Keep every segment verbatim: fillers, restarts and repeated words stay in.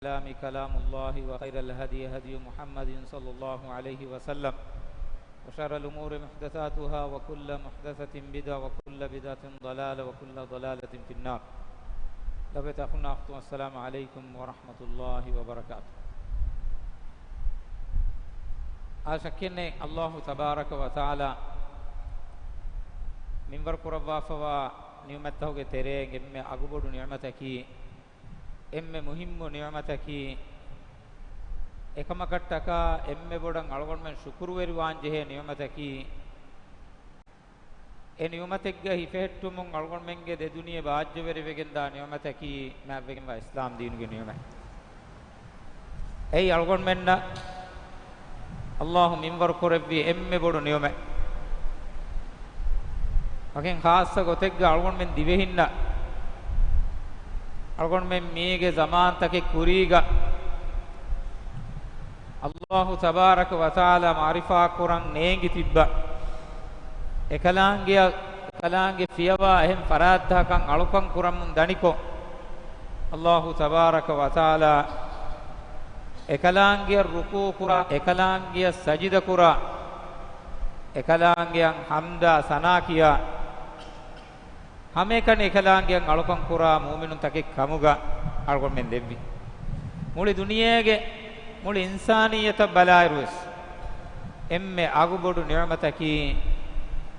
الكلام كلام الله، وخير الهدي هدي محمد صلى الله عليه وسلم، وشر الأمور محدثاتها، وكل محدثة بدعة، وكل بدعة ضلالة، وكل ضلالة في النار. ލޮބުވެތި އަޚުންނާ އުޚްތުން، السلام عليكم ورحمة الله وبركاته. އާ، ޝައްކެއްނެތް، ﷲ ތަބާރަކަ ވަތަޢާލާ މިންވަރު ކުރައްވާފަވާ ނިޢުމަތްތަކުގެ ތެރެއިން އެންމެ އަގުބޮޑު ނިޢުމަތަކީ، އެންމެ މުހިއްމު ނިޢުމަތަކީ، އެކަމަކަށްޓަކާ އެންމެ ބޮޑަށް އަޅުގަނޑުމެން ޝުކުރުވެރިވާންޖެހޭ ނިޢުމަތަކީ، އެ ނިޢުމަތެއްގަ ހިފެހެއްޓުމުން އަޅުގަނޑުމެންގެ ދެދުނިޔެ ބާއްޖަވެރިވެގެންދާ ނިޢުމަތަކީ، މާތްވެގެންވާ އިސްލާމް ދީނުގެ ނިޢުމަތް. އެއީ އަޅުގަނޑުމެންނަށް ﷲ މިންވަރު ކުރެއްވި އެންމެ ބޮޑު ނިޢުމަތް. ވަކިން ޚާއްޞަ ގޮތެއްގަ އަޅުގަނޑުމެން ދިވެހިންނަށް، އަޅުގަނޑުމެން މީގެ ޒަމާންތަކެއް ކުރީގަ، ﷲ ތަބާރަކަ ވަތަޢާލާ މަޢުރިފާ ކުރަން ނޭނގި ތިއްބަ އެކަލާނގެއަށް، އެކަލާނގެ ފިޔަވާ އެހެން ފަރާތްތަކަކަށް އަޅުކަން ކުރަމުން ދަނިކޮށް، ﷲ ތަބާރަކަ ވަތަޢާލާ އެކަލާނގެއަށް ރުކޫޢު ކުރާ، އެކަލާނގެއަށް ސަޖިދަ ކުރާ، އެކަލާނގެއަށް ޙަމްދާ ސަނާ ކިޔާ، ހަމައެކަނި އެކަލާނގެއަށް އަޅުކަން ކުރާ މުއުމިނުންތަކެއް ކަމުގަ އަޅުގަނޑުމެން ލެއްވި. މުޅި ދުނިޔޭގެ މުޅި އިންސާނިއްޔަތަށް ބަލާއިރުވެސް، އެންމެ އަގުބޮޑު ނިޢުމަތަކީ،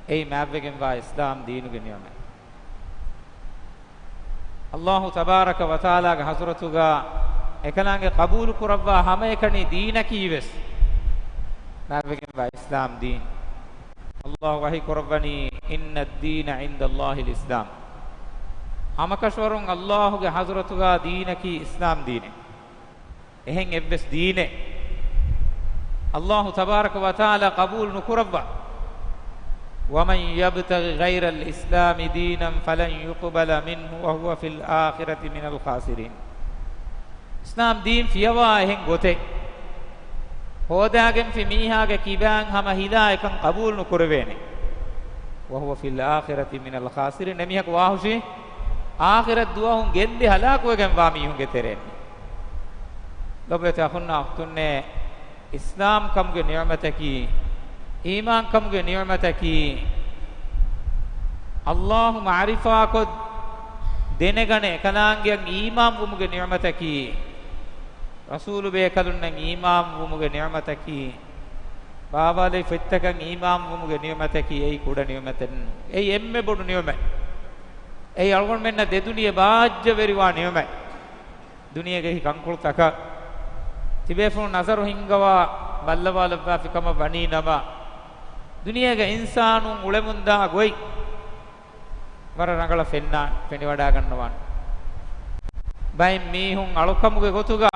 އެއީ މާތްވެގެންވާ އިސްލާމް ދީނުގެ ނިޢުމަތް. ﷲ ތަބާރަކަ ވަތަޢާލާގެ ޙަޟްރަތުގަ އެކަލާނގެ ޤަބޫލު ކުރައްވާ ހަމައެކަނި ދީނަކީވެސް މާތްވެގެންވާ އިސްލާމް ދީން. ﷲ ވަޙީ ކުރައްވަނީ، "إن الدين عند الله الإسلام." ހަމަކަށަވަރުން ﷲގެ ޙަޟްރަތުގަ ދީނަކީ އިސްލާމް ދީނެއް. އެހެން އެއްވެސް ދީނެއް ﷲ ތަބާރަކަ ވަތަޢާލާ ޤަބޫލު ނުކުރައްވާ. "ومن يبتغ غير الإسلام دينا فلن يقبل منه وهو في الآخرة من الخاسرين." އިސްލާމް ދީން ފިޔަވާ އެހެން ގޮތެއް ހޯދާގެންފި މީހާގެ ކިބައިން ހަމަ ހިލާ އެކަން ޤަބޫލު ނުކުރެވޭނެ. "وهو في الآخرة من الخاسرين." އެމީހަކު ވާހުށީ އާޚިރަތް ދުވަހުން ގެއްލި ހަލާކުވެގެންވާ މީހުންގެ ތެރެއިން. ލޮބުވެތި އަޚުންނާ އުޚްތުންނޭ، އިސްލާމް ކަމުގެ ނިޢުމަތަކީ، އީމާން ކަމުގެ ނިޢުމަތަކީ، ﷲ މަޢުރިފާކޮށް ދެނެގަނެ އެކަލާނގެއަށް އީމާން ވުމުގެ ނިޢުމަތަކީ، ރަސޫލު ބޭކަލުންނަށް އީމާން ވުމުގެ ނިޢުމަތަކީ، ބާވާލެއް ފޮތްތަކަށް އީމާން ވުމުގެ ނިޢުމަތަކީ، އެއީ ކުޑަ ނިޢުމަތެއް ނޫން. އެއީ އެންމެ ބޮޑު ނިޢުމަތް. އެއީ އަޅުގަނޑުމެންނަށް ދެދުނިޔެ ބާއްޖަވެރިވާ ނިޢުމަތް. ދުނިޔޭގެ އެހި ކަންކޮޅުތަކަށް ތިބޭފުޅުން ނަޒަރު ހިންގަވާ ބައްލަވާލައްވާފި ކަމަށް ވަނީ ނަމަ، ދުނިޔޭގެ އިންސާނުން އުޅެމުންދާ ގޮތް ވަރަށް ރަނގަޅަށް ފެންނާ، ފެނިވަޑާގަންނަވާނެ. ބައެއް މީހުން އަޅުކަމުގެ ގޮތުގަ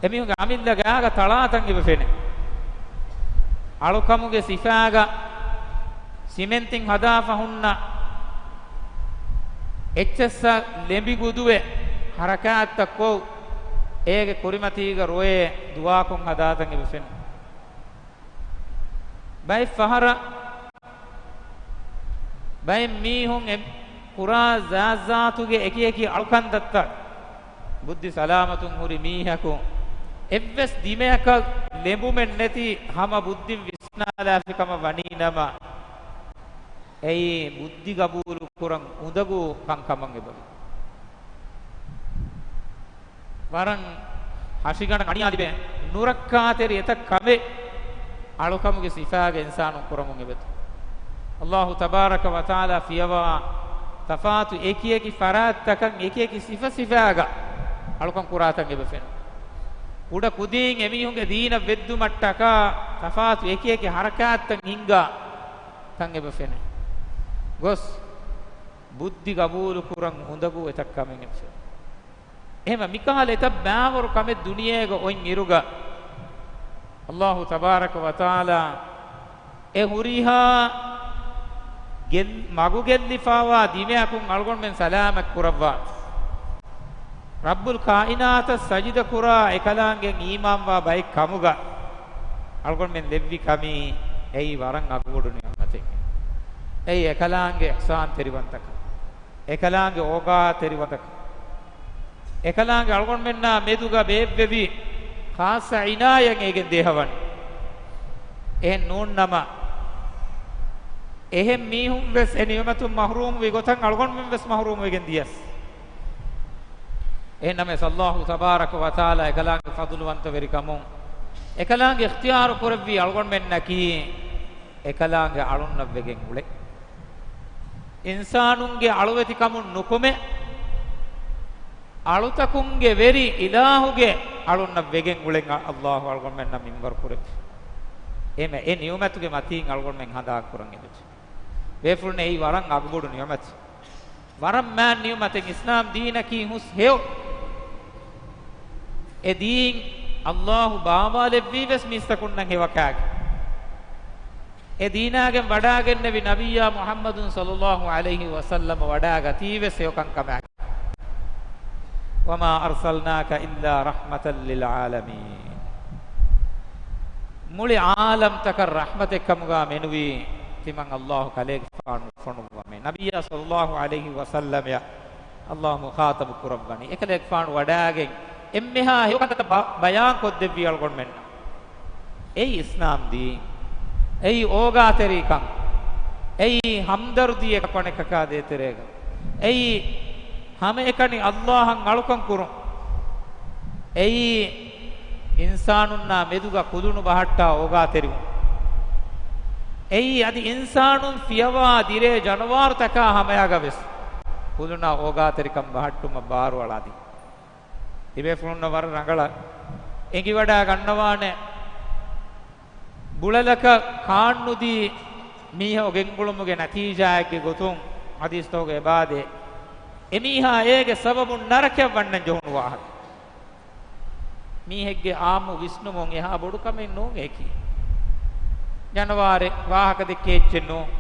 އެމީހުންގެ އަމިއްލަ ގާގަ ތަޅާތަން އެބަ ފެނޭ. އަޅުކަމުގެ ސިފާގަ ސިމެންތިން ހަދާފަ ހުންނަ އެއްޗެއްސަށް ލެނބި ގުދުވެ ހަރަކާތްތައް ކޮށް، އޭގެ ކުރިމަތީގަ ރޮއެ ދުވާކޮށް ހަދާތަން އެބަ ފެނޭ. ބައެއް ފަހަރަށް ބައެއް މީހުން އެ ކުރާ ޒާތްޒާތުގެ އެކިއެކި އަޅުކަންތައްތައް ބުއްދި ސަލާމަތުން ހުރި މީހަކު އެއްވެސް ދިމަޔަކަށް ލެނބުމެއް ނެތި ހަމަ ބުއްދިން ވިސްނާލާފި ކަމަށް ވަނީ ނަމަ، އެއީ ބުއްދި ގަބޫލު ކުރަން އުނދަގޫ ކަންކަމަށް އެބަވޭ. ވަރަށް ހަށިގަނޑަށް އަނިޔާ ލިބޭ ނުރައްކާތެރި އެތައް ކަމެއް އަޅުކަމުގެ ސިފާގެ އިންސާނުން ކުރަމުން އެބަތު. އައްލާހު ތަބާރަކަ ވަތަޢާލާ ފިޔަވާ ތަފާތު އެކިއެކި ފަރާތްތަކަށް އެކިއެކި ސިފަ ސިފާގަ އަޅުކަން ކުރާތަން އެބަ ފެނުން. ކުޑަ ކުދީން އެމީހުންގެ ދީނަށް ވެއްދުމަށްޓަކާ ތަފާތު އެކިއެކި ހަރަކާތްތައް ހިންގާ ތަން އެބަ ފެނެ ގޮސް، ބުއްދި ގަބޫލު ކުރަން އުނދަގޫ އެތައް ކަމެއް އެބަ ފެނެ. އެހެންވެ، މިކަހަލަ އެތައް ބާވަރު ކަމެއް ދުނިޔޭގަ އޮތް އިރުގަ، އައްލާހު ތަބާރަކަ ވަތަޢާލާ އެ ހުރިހާ ގެން-، މަގުގެއްލިފާވާ ދިމަޔަކުން އަޅުގަނޑުމެން ސަލާމަތް ކުރައްވާ. ރައްބުލް ކާއިނާތަށް ސަޖިދަ ކުރާ އެކަލާނގެ އީމާންވާ ބައެއް ކަމުގަ އަޅުގަނޑުމެން ލެއްވި ކަމީ، އެއީ ވަރަށް އަގުބޮޑު ނިޢުމަތެއް. އެއީ އެކަލާނގެ އިޙްސާންތެރިވަންތަކަން، އެކަލާނގެ އޯގާތެރިވަންތަކަން. އެކަލާނގެ އަޅުގަނޑުމެންނާ މެދުގަ ބޭއްވެވި ޚާއްޞަ އިނާޔަތް އޭގެން ދޭހަވަނީ. އެހެން ނޫން ނަމަ، އެހެން މީހުން ވެސް އެ ނިޢުމަތުން މަޙްރޫމްވި ގޮތަށް އަޅުގަނޑުމެން ވެސް މަޙްރޫމްވެގެން ދިޔަސް. އެހެން ނަމަވެސް، ﷲ ތަބާރަކަ ވަތަޢާލާ އެކަލާނގެ ފަޟުލުވަންތަވެރިކަމުން، އެކަލާނގެ އިޚްތިޔާރު ކުރެއްވި އަޅުގަނޑުމެންނަކީ، އެކަލާނގެ އަޅުންނަށްވެގެން އުޅެ. އިންސާނުންގެ އަޅުވެތިކަމުން ނުކުމެ، އަޅުތަކުންގެ ވެރި އިލާހުގެ އަޅުންނަށް ވެގެން އުޅެން ﷲ އަޅުގަނޑުމެންނަށް މިންވަރު ކުރެއްވި. އެހެންވެ، އެ ނިޢުމަތުގެ މަތީން އަޅުގަނޑުމެން ހަނދާން ކުރަން އެބަޖެ. ބޭފުޅުން، އެއީ ވަރަށް އަގުބޮޑު ނިޢުމަތެއް. ވަރަށް މާތް ނިޢުމަތެއް. އިސްލާމް ދީނަކީ ހުސް ހެޔޮ. އެ ދީން ﷲ ބާވާލެއްވީ ވެސް މީސްތަކުންނަށް ހެޔޮކަމަކަށް. އެ ދީނާގެން ވަޑާގެންނެވި ނަބިއްޔާ މުޙައްމަދު ޞައްލައްލާހު ޢަލައިހި ވަސައްލަމަ ވަޑާގަތީ ވެސް ހެޔޮކަންކަމާއެކު. وما أرسلناك إلا رحمة للعالمين. މުޅި ޢާލަމްތަކަށް ރަޙްމަތެއްކަމުގަ މެނުވީ ތިމަން ﷲ ކަލޭގެފާނު ފޮނުއްވަމޭ. ނަބިއްޔާ ޞައްލައްލާހު ޢަލައިހި ވަސައްލަމަޔަށް ﷲ މުޚާޠަބު ކުރައްވަނީ. އެކަލޭގެފާނު ވަޑާގެން އެންމެހާ ހެޔޮކަންތައް ބަ-، ބަޔާން ކޮށްދެއްވީ އަޅުގަނޑުމެންނަށް. އެއީ އިސްލާމް ދީން. އެއީ އޯގާތެރިކަން. އެއީ ހަމްދަރުދީ އެކަކު އަނެކަކާ ދޭތެރޭގަ. އެއީ ހަމައެކަނި ﷲ އަށް އަޅުކަން ކުރުން. އެއީ އިންސާނުންނާ މެދުގަ ކުލުނު ބަހައްޓާ އޯގާތެރިވުން. އެއީ އަދި އިންސާނުން ފިޔަވާ ދިރޭ ޖަނަވާރުތަކާ ހަމަޔަށް ވެސް ކުލުނާ އޯގާތެރިކަން ބަހައްޓުމަށް ބާރުއަޅާދީ. ތިބޭފުޅުންނަށް ވަރަށް ރަނގަޅަށް އެނގިވަޑާ ގަންނަވާނެ. ބުޅަލަކަށް ކާންނުދީ މީހަކު ގެންގުޅުމުގެ ނަތީޖާއެއްގެ ގޮތުން ޙަދީޘްތަކުގަ އެބާދޭ. އެމީހާ އޭގެ ސަބަބުން ނަރަކަޔަށް ވަންނަން ޖެހުނު ވާހަކަ. މީހެއްގެ އާއްމު ވިސްނުމުން އެހާ ބޮޑު ކަމެއް ނޫން އެކީ. ޖަނަވާރެއް ވާހަކަ ދެއްކޭ އެއްޗެއް ނޫން.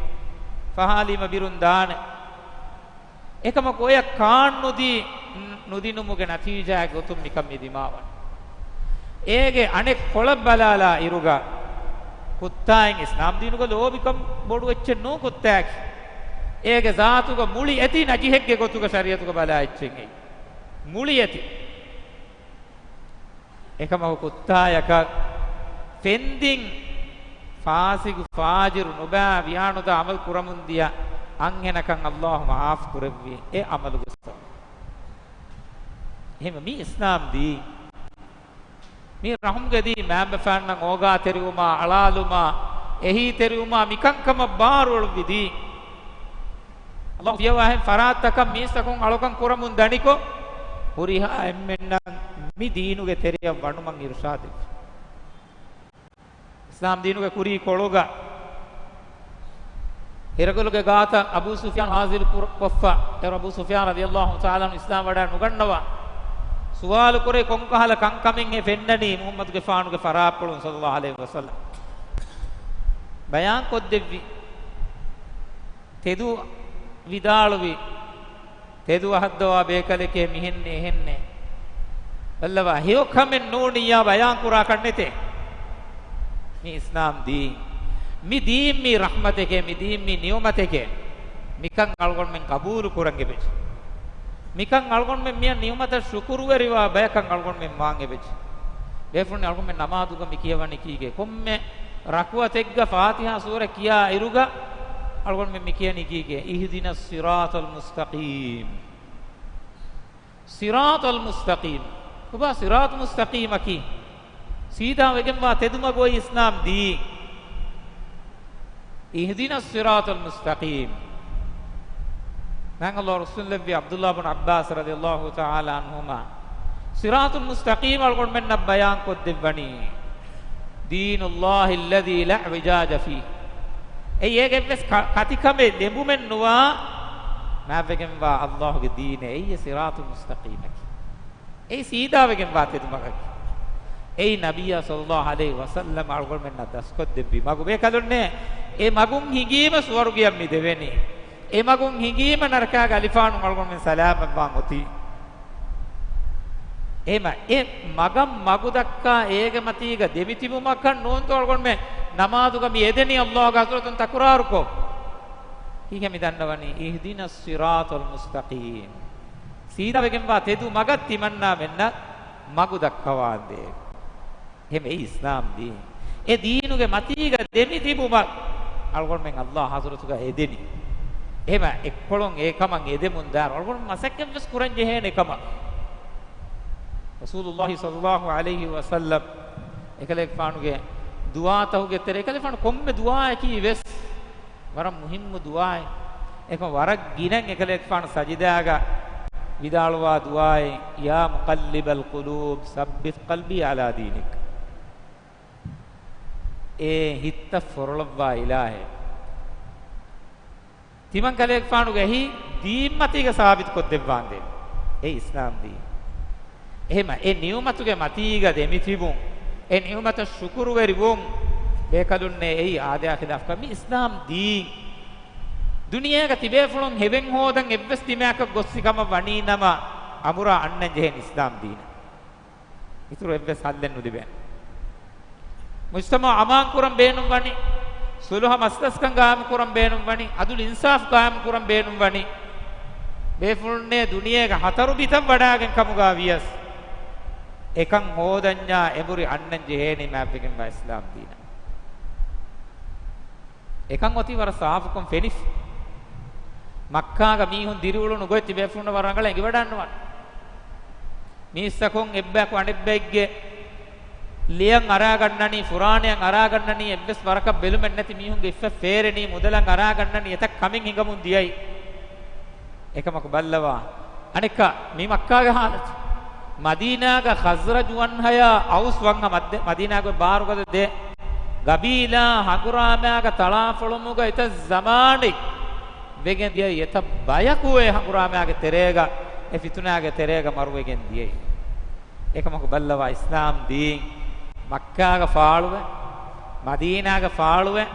ފަހާލީމަ ބިރުން ދާނެ. އެކަމަކު އޮޔަށް ކާން ނުދީ، ނުދިނުމުގެ ނަތީޖާއެއް ގޮތުން މިކަން މި ދިމާވަނީ. އޭގެ އަނެއް ކޮޅަށް ބަލާލާ އިރުގަ، ކުއްތާއިން އިސްލާމް ދީނުގަ ލޯބިކަން ބޮޑު އެއްޗެއް ނޫން ކުއްތާއަކީ. އޭގެ ޒާތުގަ މުޅި އެތި ނަޖިހެއްގެ ގޮތުގަ ޝަރީޢަތުގަ ބަލާ އެއްޗެއް އެއީ. މުޅި އެތި. އެކަމަކު ކުއްތާޔަކަށް ފެންދިން ފާސިގު ފާޖިރު ނުބައި ވިޔާނުދާ އަމަލު ކުރަމުން ދިޔަ އަންހެނަކަށް ﷲ މަޢާފް ކުރެއްވި އެ އަމަލުގެ ސަބަބުން. އެހެންވެ މީ އިސްލާމް ދީން. މީ ރަޙުމްގެ ދީން، މައިންބަފައިންނަށް އޯގާތެރިވުމާ، އަޅާލުމާ، އެހީތެރިވުމާ މިކަންކަމަށް ބާރުއެޅުއްވި ދީން. ﷲ ފިޔަވާހެން ފަރާތްތަކަށް މީސްތަކުން އަޅުކަން ކުރަމުން ދަނިކޮށް، ހުރިހާ އެންމެންނަށް މި ދީނުގެ ތެރެއަށް ވަނުމަށް އިރުޝާދެއްވި. އިސްލާމް ދީނުގެ ކުރީ ކޮޅުގަ ހިރަކަލުގެ ގާތަށް އަބޫ ސުފްޔާން ހާޒިރު ކުރ-، ކޮށްފަ، އޭރު އަބޫ ސުފްޔާން ރަޟިޔަﷲ ތަޢާލާ ޢަންހު އިސްލާމް ވަޑައި ނުގަންނަވާ. ސުވާލު ކުރޭ، ކޮންކަހަލަ ކަންކަމެއްހޭ ފެންނަނީ މުޙައްމަދުގެފާނުގެ ފަރާތްޕުޅުން ޞައްލަﷲ ޢަލައިހި ވަސައްލަމް؟ ބަޔާން ކޮށްދެއްވި. ތެދު ވިދާޅުވި، ތެދު އަހައްދަވާ ބޭކަލެކޭ މިހެންނޭ އެހެންނޭ. ބައްލަވާ، ހެޔޮ ކަމެއް ނޫނިއްޔާ ބަޔާން ކުރާކަށް ނެތޭ. މި އިސްލާމް ދީން. މި ދީން މީ ރަޙްމަތެކޭ، މި ދީން މީ ނިޢުމަތެކޭ. މިކަން އަޅުގަނޑުމެން ޤަބޫލު ކުރަން އެބަޖެހޭ. މިކަން އަޅުގަނޑުމެން މިޔަށް ނިޢުމަތަށް ޝުކުރުވެރިވާ ބަޔަކަށް އަޅުގަނޑުމެން ވާން އެބަޖެހޭ. ބޭފުޅުން އަޅުގަނޑުމެން ނަމާދުގަ މި ކިޔަވަނީ ކީކޭ؟ ކޮންމެ ރަކުޢަތެއްގަ ފާތިޙާ ސޫރަ ކިޔާ އިރުގަ އަޅުގަނޑުމެން މި ކިޔަނީ ކީކޭ؟ اهدنا الصراط المستقيم. ޞިރާޠަލް މުސްތަޤީމް. ކޮބާ ޞިރާޠު މުސްތަޤީމަކީ؟ ސީދާ ވެގެންވާ ތެދުމަގު އޮތް އިސްލާމް ދީން. اهدنا الصراط المستقيم. މާތް ﷲ ރުއްސުންލެއްވި ޢަބްދުﷲ ބުން ޢައްބާސް ރަޟިޔަﷲ ތަޢާލާ ޢަންހުމާ ޞިރާޠުލް މުސްތަޤީމް އަޅުގަނޑުމެންނަށް ބަޔާން ކޮށްދެއްވަނީ، دين الله الذي لا اعوجاج فيه. އެއީ އޭގެ އެއްވެސް ކަ-، ކަތިކަމެއް ލެނބުމެއް ނުވާ، މާތްވެގެންވާ ﷲގެ ދީނޭ، އެއީ ޞިރާޠުލް މުސްތަޤީމަކީ. އެއީ ސީދާވެގެންވާ ތެދުމަގަކީ. އެއީ ނަބިއްޔާ ޞައްލަﷲ ޢަލައިހި ވަސައްލަމަ އަޅުގަނޑުމެންނަށް ދަސްކޮށްދެއްވި މަގު. ބޭކަލުންނޭ، އެ މަގުން ހިނގީމަ ސުވަރުގެއަށް މި ދެވެނީ. އެ މަގުން ހިނގީމަ ނަރަކާގެ އަލިފާނުން އަޅުގަނޑުމެން ސަލާމަތްވާން އޮތީ. އެހެމަ އެ މަގަށް މަގު ދައްކާ އޭގެ މަތީގަ ދެމިތިބުމަކަށް ނޫންތޯ އަޅުގަނޑުމެން ނަމާދުގަ މި އެދެނީ ﷲގެ ޙަޟްރަތުން ތަކުރާރުކޮށް. ހިގެ މި ދަންނަވަނީ، اهدنا الصراط المستقيم. ސީދާވެގެންވާ ތެދު މަގަށް ތިމަންނާމެންނަށް މަގު ދައްކަވާނދޭ. އެހެން އެއީ އިސްލާމް ދީން. އެ ދީނުގެ މަތީގަ ދެމިތިބުމަށް އަޅުގަނޑުމެން އައްލާހު ޙަޟްރަތުގަ އެދެނީ. އެހެމަ އެއްކޮޅުން އެކަމަށް އެދެމުން ދާއިރު އަޅުގަނޑު މަސައްކަތްވެސް ކުރަން ޖެހޭނެ ކަމަށް. ރަސޫލުއްލާހި ޞައްލައްލާހު ޢަލައިހި ވަސައްލަމް އެކަލޭގެފާނުގެ ދުޢާތަކުގެ ތެރޭ އެކަލޭގެފާނު ކޮންމެ ދުޢާއަކީ ވެސް ވަރަށް މުހިއްމު ދުޢާއެއް. އެކަމަ ވަރަށް ގިނައިން އެކަލޭގެފާނު ސަޖިދާގަ ވިދާޅުވާ ދުޢާއެއް، "يا مقلب القلوب ثبت قلبي على دينك." އޭ ހިތްތައް ފޮރޮޅައްވާ އިލާހޭ، ތިމަން ކަލޭގެފާނުގެ ހިތް ދީންމަތީގަ ސާބިތުކޮށްދެއްވާނދޭ. އެ އިސްލާމް ދީން. އެހެމަ އެ ނިޢުމަތުގެ މަތީގަ ދެމިތިބުން، އެ ނިޢުމަތަށް ޝުކުރުވެރިވުން، ބޭކަލުންނޭ އެއީ އާދަޔާ ޚިލާފަކަށް މި އިސްލާމް ދީން. ދުނިޔޭގަ ތިބޭފުޅުން ހެވެން ހޯދަން އެއްވެސް ތިމައަކަށް ގޮއްސި ކަމަށް ވަނީ ނަމަ، އަނބުރާ އަންނަން ޖެހޭނީ އިސްލާމް ދީނަށް. އިތުރު އެއްވެސް ހައްލެއް ނުލިބޭނެ. މުޖްތަމަޢު އަމާން ކުރަން ބޭނުން ވަނީ، ސުލުހަ މަސްލަސްކަން ގާއިމު ކުރަން ބޭނުން ވަނީ، އަދުލު އިންސާފު ގާއިމު ކުރަން ބޭނުން ވަނީ، ބޭފުޅުންނޭ ދުނިޔޭގަ ހަތަރު ބިތަށް ވަޑާގެން ކަމުގާ ވިޔަސް، އެކަން ހޯދަންޏާ އެނބުރި އަންނަން ޖެހޭނީ މާތްވެގެންވާ އިސްލާމް ދީނަށް. އެކަން އޮތީ ވަރަށް ސާފުކޮށް ފެނިފަ. މައްކާގަ މީހުން ދިރިއުޅުނު ގޮތް ތިބޭފުޅުންނަށް ވަރަށް ރަނގަޅަށް އެނގިވަޑައިގަންނަވާނެ. މީސްތަކުން އެއްބަޔަކު އަނެއްބައެއްގެ ލިޔަން އަރާގަންނަނީ، ފުރާނަޔަށް އަރާގަންނަނީ، އެއްވެސް ވަރަކަށް ބެލުމެއް ނެތި މީހުންގެ އިއްފަތް ފޭރެނީ، މުދަލަށް އަރާގަންނަނީ، އެތައް ކަމެއް ހިނގަމުން ދިޔައީ. އެކަމަކު ބައްލަވާ. އަނެއްކާ މި މައްކާގެ ހާލަތު. މަދީނާގަ ޚަޒްރަޖު ވަންހަޔާ އައުސް ވަންހަ މައްދެ-، މަދީނާގެ ބާރުގަދަ ދެ ގަބީލާ ހަނގުރާމައިގަ ތަޅާފޮޅުމުގަ އެތައް ޒަމާނެއް ވެގެން ދިޔައީ، އެތައް ބަޔަކު އެ ހަނގުރާމައިގެ ތެރޭގަ، އެ ފިތުނާގެ ތެރޭގަ މަރުވެގެން ދިޔައީ. އެކަމަކު ބައްލަވާ އިސްލާމް ދީން މައްކާގަ ފާޅުވެ، މަދީނާގަ ފާޅުވެ،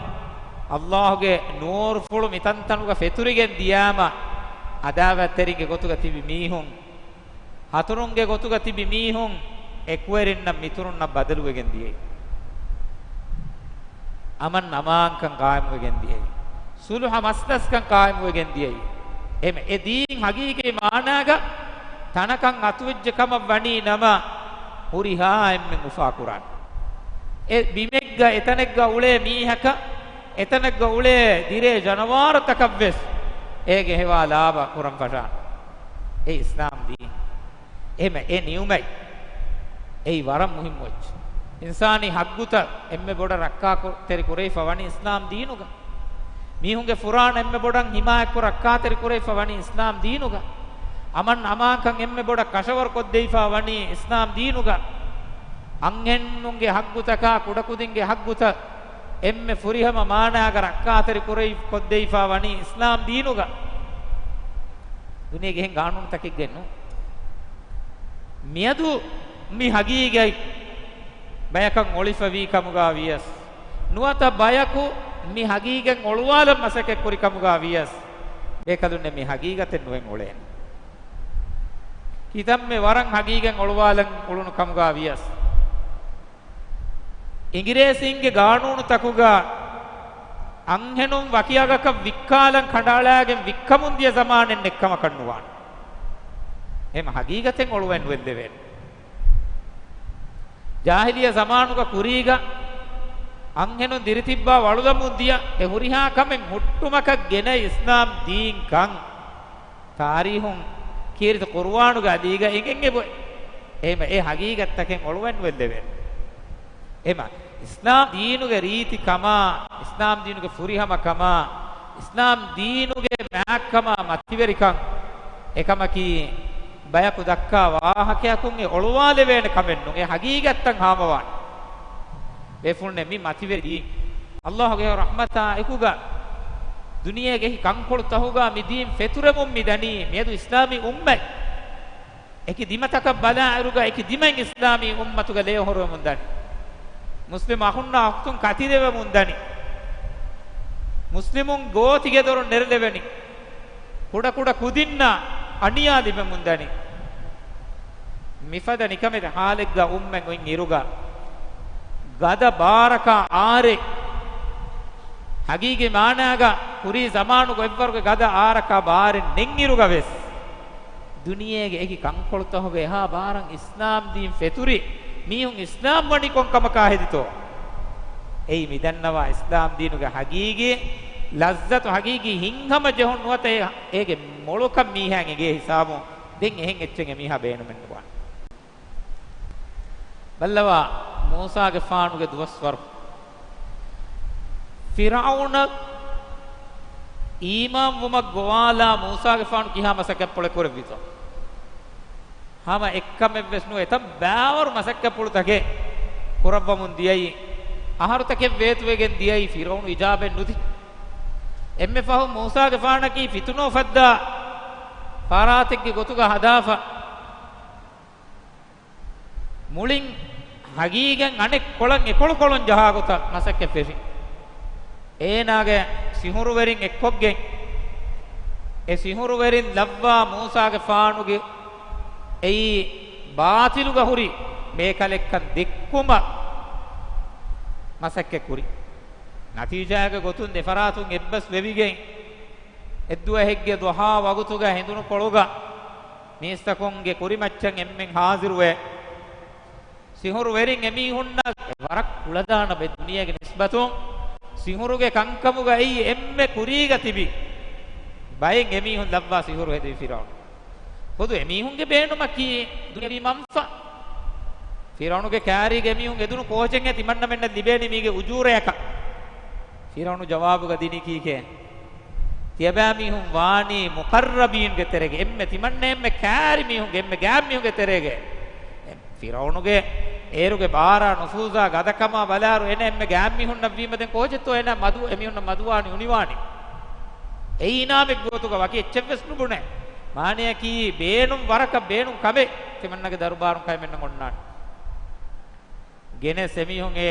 އައްލާހުގެ ނޫރުފުޅު މިތަންތަނުގަ ފެތުރިގެން ދިޔާމަ، އަދާވަތްތެރިންގެ ގޮތުގަ ތިބި މީހުން، ހަތުރުންގެ ގޮތުގަ ތިބި މީހުން، އެކުވެރިންނަށް މިތުރުންނަށް ބަދަލުވެގެން ދިޔައީ. އަމަން އަމާންކަން ގާއިމުވެގެން ދިޔައީ. ސުލުހަ މަސްލަސްކަން ގާއިމުވެގެން ދިޔައީ. އެމެ އެ ދީން ހަގީގީ މާނާގަ ތަނަކަށް އަތުވެއްޖެ ކަމަށް ވަނީ ނަމަ، ހުރިހާ އެންމެން އުފާކުރާނެ. އެ ބިމެއްގަ އެތަނެއްގަ އުޅޭ މީހަކަށް، އެތަނެއްގަ އުޅޭ ދިރޭ ޖަނަވާރުތަކަށްވެސް އޭގެ ހެވާ ލާބަ ކުރަން ފަށާނެ. އެ އިސްލާމް ދީން. އެހެމެ އެ ނިޢުމަތް އެއީ ވަރަށް މުހިއްމު އެއްޗެއް. އިންސާނީ ހައްގުތައް އެންމެ ބޮޑަށް ރައްކާތެރި ކުރެވިފަ ވަނީ އިސްލާމް ދީނުގަ. މީހުންގެ ފުރާނަ އެންމެ ބޮޑަށް ހިމާޔަތްކޮށް ރައްކާތެރި ކުރެވިފަ ވަނީ އިސްލާމް ދީނުގަ. އަމަން އަމާންކަން އެންމެ ބޮޑަށް ކަށަވަރު ކޮށްދެވިފަ ވަނީ އިސްލާމް ދީނުގަ. އަންހެނުންގެ ހައްގުތަކާ ކުޑަކުދިންގެ ހައްގުތައް އެންމެ ފުރިހަމަ މާނާގަ ރައްކާތެރި ކުރެވި ކޮށްދެވިފަ ވަނީ އިސްލާމް ދީނުގަ. ދުނިޔޭގެ އެހެން ގާނޫނުތަކެއްގައެއް ނޫން. މިއަދު މި ހަގީގަތް ބަޔަކަށް އޮޅިފަވީ ކަމުގަ ވިޔަސް، ނުވަތަ ބަޔަކު މި ހަގީގަތް އޮޅުވާލަން މަސައްކަތް ކުރި ކަމުގަ ވިޔަސް، ބޭކަލުންނެއް މި ހަގީގަތެއް ނުވެން އުޅޭނެ. ކިތަންމެ ވަރަށް ހަގީގަތް އޮޅުވާލަން އުޅުނު ކަމުގަ ވިޔަސް، އިނގިރޭސީންގެ ގާނޫނުތަކުގަ އަންހެނުން ވަކި އަގަކަށް ވިއްކާލަން ކަނޑައަޅާގެން ވިއްކަމުން ދިޔަ ޒަމާނެއް ނެއްކަމަކަށް ނުވާނެ. އެހެމަ ހަގީގަތެއް އޮޅުވަން ނުވެދެވޭނެ. ޖާހިލިއްޔަ ޒަމާނުގަ ކުރީގަ އަންހެނުން ދިރިތިއްބާ ވަޅުލަމުން ދިޔަ އެ ހުރިހާ ކަމެއް ހުއްޓުމަކަށް ގެނައި އިސްލާމް ދީންކަން ތާރީހުން ކީރިތި ޤުރުއާނުގެ އަލީގަ އެނގެން އެބައޮތް. އެހެމަ އެ ހަގީގަތްތަކެއް އޮޅުވަން ނުވެދެވޭނެ. އެހެމަ އިސްލާމް ދީނުގެ ރީތި ކަމާ، އިސްލާމް ދީނުގެ ފުރިހަމަ ކަމާ، އިސްލާމް ދީނުގެ މާތްކަމާ މަތިވެރިކަން އެކަމަކީ ބަޔަކު ދައްކާ ވާހަކަޔަކުން އެ އޮޅުވާލެވޭނެ ކަމެއް ނޫން. އެ ހަގީގަތްތައް ހާމަވާނެ. ބޭފުޅުންނޭ މި މަތިވެރި ދީން. އައްލާހުގެ ރަޙްމަތާ އެކުގަ ދުނިޔޭގެ އެކި ކަންކޮޅުތަހުގަ މި ދީން ފެތުރެމުން މި ދަނީ. މިއަދު އިސްލާމީ އުއްމަތް އެކި ދިމަތަކަށް ބަލާއިރުގަ އެކި ދިމައިން އިސްލާމީ އުއްމަތުގަ ލޭ ހޮރުވެމުން ދަނީ. މުސްލިމް އަޚުންނާ އުޚްތުން ކަތިލެވެމުން ދަނީ. މުސްލިމުން ގޯތިގެދޮރުން ނެރެލެވެނީ. ކުޑަކުޑަ ކުދިންނަށް އަނިޔާ ލިބެމުން ދަނީ. މިފަދަ ނިކަމެތި ހާލެއްގަ އުއްމަތް އޮތް އިރުގަ، ގަދަ ބާރަކާ އާރެއް، ހަގީގީ މާނާގަ ކުރީ ޒަމާނުގަ އެއްވަރުގެ ގަދަ އާރަކާ ބާރެއް ނެތް އިރުގަ ވެސް، ދުނިޔޭގެ އެކި ކަންކޮޅުތަކުގަ އެހާ ބާރަށް އިސްލާމް ދީން ފެތުރި މީހުން އިސްލާމް ވަނީ ކޮން ކަމަކާ ހެދިތޯ؟ އެއީ މިދަންނަވާ އިސްލާމް ދީނުގެ ހަގީގީ ލައްޒަތު، ހަގީގީ ހިތްހަމަ ޖެހުން ނުވަތަ އެ، އޭގެ މޮޅުކަން މީހާއަށް އެނގޭ ހިސާބުން ދެން އެހެން އެއްޗެއް އެމީހާ ބޭނުމެއް ނުވާނެ. ބައްލަވާ، މޫސާގެފާނުގެ ދުވަސްވަރު ފިރްޢައުނަށް އީމާންވުމަށް ގޮވާލާ މޫސާގެފާނު ކިހާ މަސައްކަތްޕުޅެއް ކުރެއްވިތޯ؟ ހަމަ އެއްކަމެއްވެސް ނުވެ، އެތައް ބައިވަރު މަސައްކަތްޕުޅުތަކެއް ކުރައްވަމުން ދިޔައީ، އަހަރުތަކެއް ވޭތުވެގެން ދިޔައީ، ފިރްޢައުނު އިޖާބައެއް ނުދި. އެންމެ ފަހު މޫސާގެފާނަކީ ފިތުނަ އުފައްދާ ފަރާތެއްގެ ގޮތުގަ ހަދާފަ، މުޅިން ހަގީގަތް އަނެއް ކޮޅަށް އެކޮޅުކޮޅުން ޖަހާގޮތަށް މަސައްކަތް ފެށި. އޭނާގެ ސިހުރުވެރިން އެއްކޮށްގެން، އެ ސިހުރުވެރިން ލައްވާ މޫސާގެފާނުގެ އެއީ ބާޠިލުގަ ހުރި ބޭކަލެއްކަން ދެއްކުމަށް މަސައްކަތް ކުރި. ނަތީޖާގެ ގޮތުން ދެފަރާތުން އެއްބަސް ވެވިގެން، އެއްދުވަހެއްގެ ޟުޙާ ވަގުތުގަ ހެނދުނުކޮޅުގަ މީސްތަކުންގެ ކުރިމައްޗަށް އެންމެން ހާޒިރުވެ، ސިހުރުވެރިން އެމީހުންނާ ވަރަށް ކުޅަދާނަ ބައެއް ދުނިޔޭގެ ނިސްބަތުން. ސިހުރުގެ ކަންކަމުގައި އެންމެ ކުރީގަ ތިބި ބައެއް އެމީހުން ލައްވާ ސިހުރު ހެދި ފިރްޢައުނު. ޚުދު އެމީހުންގެ ބޭނުމަކީ ދުނިޔަވީ މަންފާ. ފިރްޢައުނުގެ ކާރީގެ އެމީހުން އެދުނު ކޯޗެއް ތިމަންނަމެންނަށް ލިބޭނީ މީގެ އުޖޫރަޔަކަށް. ފިރްޢައުނު ޖަވާބުގަ ދިނީ ކީކޭ؟ ތިޔަބައިމީހުން ވާނީ މުޤައްރަބީންގެ ތެރޭގަ، އެންމެ ތިމަންނަ އެންމެ ކާރި މީހުންގެ، އެންމެ ގާތް މީހުންގެ ތެރޭގަ. ފިރްޢައުނުގެ އޭރުގެ ބާރާ ނުފޫޒާ ގަދަކަމާ ބަލާއިރު، އޭނަ އެންމެ ގާތް މީހުންނަށް ވީމަ ދެން ކޯޗެއްތޯ އޭނަ މަދު، އެމީހުންނަށް މަދުވާނީ އުނިވާނީ؟ އެ އިނާމެއްގެ ގޮތުގަ ވަކި އެއްޗެއްވެސް ނުބުނެ. މާނަޔަކީ ބޭނުން ވަރަކަށް ބޭނުން ކަމެއް ތިމަންނަގެ ދަރުބާރުން ކައިމެންނަށް އޮންނާނެ. ގެނެސް އެމީހުން އެ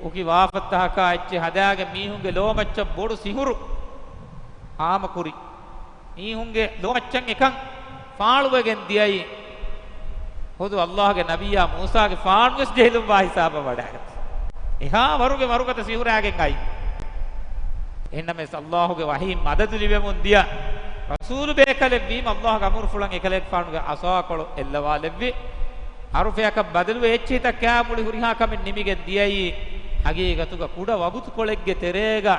އުކި ވާފަތްތަހަކާ އެއްޗެއް ހަދާގެން މީހުންގެ ލޯމައްޗަށް ބޮޑު ސިހުރު ހާމަކުރި. މީހުންގެ ލޯމައްޗަށް އެކަން ފާޅުވެގެން ދިޔައީ. ޚުދު ﷲގެ ނަބިއްޔާ މޫސާގެފާނުވެސް ޖެހިލުންވާ ހިސާބަށް ވަޑައިގަތީ. އެހާ ވަރުގެ ވަރުގަދަ ސިހުރާގެން އައި. އެހެންނަމަވެސް ﷲގެ ވަޙީ މަދަދު ލިބެމުން ދިޔަ ރަސޫލު ބޭކަލެއް ވީމަ، ﷲގެ އަމުރުފުޅަށް އެކަލޭގެފާނުގެ އަސާކޮޅު އެއްލަވާލެއްވި. ހަރުފަޔަކަށް ބަދަލުވެ އެއްޗިހިތައް ކާ މުޅި ހުރިހާ ކަމެއް ނިމިގެން ދިޔައީ، ހަގީގަތުގަ ކުޑަ ވަގުތުކޮޅެއްގެ ތެރޭގަ